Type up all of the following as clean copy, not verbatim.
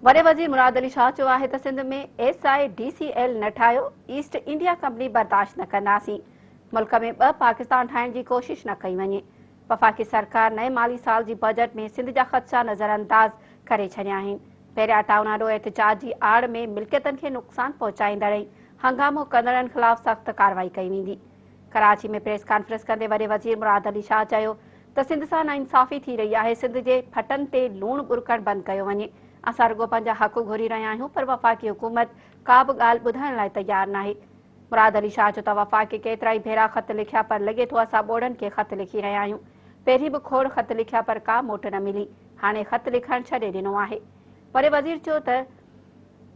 وڏي وزير مراد علي شاهه چيو آهي ته Sindh ۾ S I D C L نه ٺاهيو، ايسٽ انڊيا ڪمپني برداشت نه ڪنداسين، ملڪ ۾ ٻه پاڪستان ٺاهڻ جي ڪوشش نه ڪئي وڃي. وفاقي سرڪار نئين مالي سال جي بجيٽ ۾ سنڌ جا خدشا نظرانداز ڪري ڇڏيا آهن. پهريان ٽائون آڏو احتجاج جي آڙ ۾ ملڪيتن کي نقصان پهچائيندڙ ۽ هنگامو ڪندڙن خلاف سخت ڪارروائي ڪئي ويندي. ڪراچي ۾ پريس ڪانفرنس ڪندي وڏي وزير مراد علي شاهه چيو ته سنڌ سان ناانصافي ٿي رهي آهي، سنڌ جي ڦٽن تي لوڻ ٻرڪڻ بند ڪيو وڃي، اسان رڳو پنهنجا حق گهري رهيا آهيون پر وفاقي حڪومت ڪا به ڳالهه ٻڌڻ لاء تيار ناهي. مراد علي شاهه چيو ته وفاق کي ڪيترائي ڀيرا خط لکيا پر لڳي ٿو اسان ٻوڙن کي خط لکي رهيا آهيون، پهرين به کوڙ خط لکيا پر ڪا موٽ نه ملي، هاڻي خط لکڻ ڇڏي ڏنو آهي. وڏي وزير چيو ته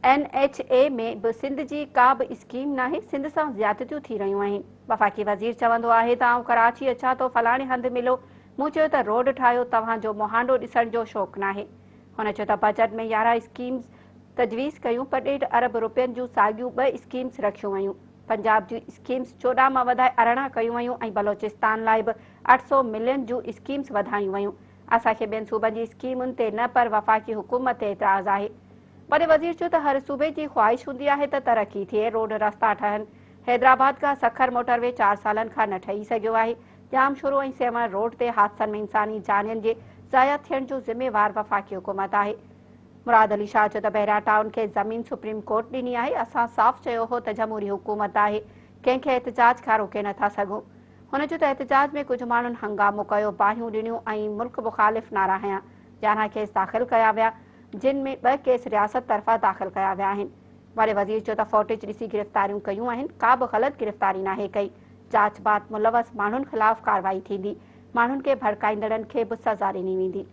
اين ايڇ اي ۾ به سنڌ جي ڪا به اسڪيم ناهي، سنڌ سان زيادتيون ٿي رهيون آهن. وفاقي وزير چوندو آهي ته آئون ڪراچي اچان ٿو فلاڻي هنڌ ملو، مون چيو ته روڊ ٺاهيو، توهان جو مهانڊو ڏسڻ جو شوق ناهي. هن چيو ته بجيٽ ۾ 11 اسڪيمز تجويز ڪيون پر ڏيڍ ارب روپين جون ساڳيون ٻه اسڪيمز رکيون ويون، پنجاب جون اسڪيمز 14 مان وڌائي 18 ڪيون ويون ۽ بلوچستان لاء به 800 ملين جون اسڪيمز وڌايون ويون، اسان کي ٻين صوبن جي اسڪيمن تي نه پر وفاقي حڪومت تي اعتراض آهي. وڏي وزير چيو ته هر صوبي جي خواهش هوندي آهي ته ترقي ٿئي، روڊ رستا ٺهن، حيدرآباد کان سکر موٽر وي چار سالن کان نه ٺهي سگهيو آهي، ڄامشورو ۽ سيوهڻ روڊ تي حادثن ۾ انساني جانين جي ضايع ٿيڻ جو ذميوار وفاقي حڪومت آهي. مراد علي شاهه چيو ته بحريا ٽائون کي زمين سپريم ڪورٽ ڏني آهي، اسان صاف چيو هو ته جمهوري حڪومت آهي، ڪنهن کي احتجاج کان روڪي نٿا سگهون. هن چيو ته احتجاج ۾ ڪجهه ماڻهن هنگامو ڪيو، باهيون ڏنيون ۽ ملڪ مخالف نعرا هنيا، 11 ڪيس داخل ڪيا ويا، جن ۾ ٻه ڪيس رياست طرفان داخل ڪيا ويا آهن. وڏي وزير چيو ته فوٽيج ڏسي گرفتاريون ڪيون آهن، ڪا به غلط گرفتاري ناهي ڪئي، جاچ بعد ملوث ماڻهن خلاف ڪارروائي ٿيندي، ماڻهن کي ڀڙڪائيندڙن کي به سزا ڏني ويندي.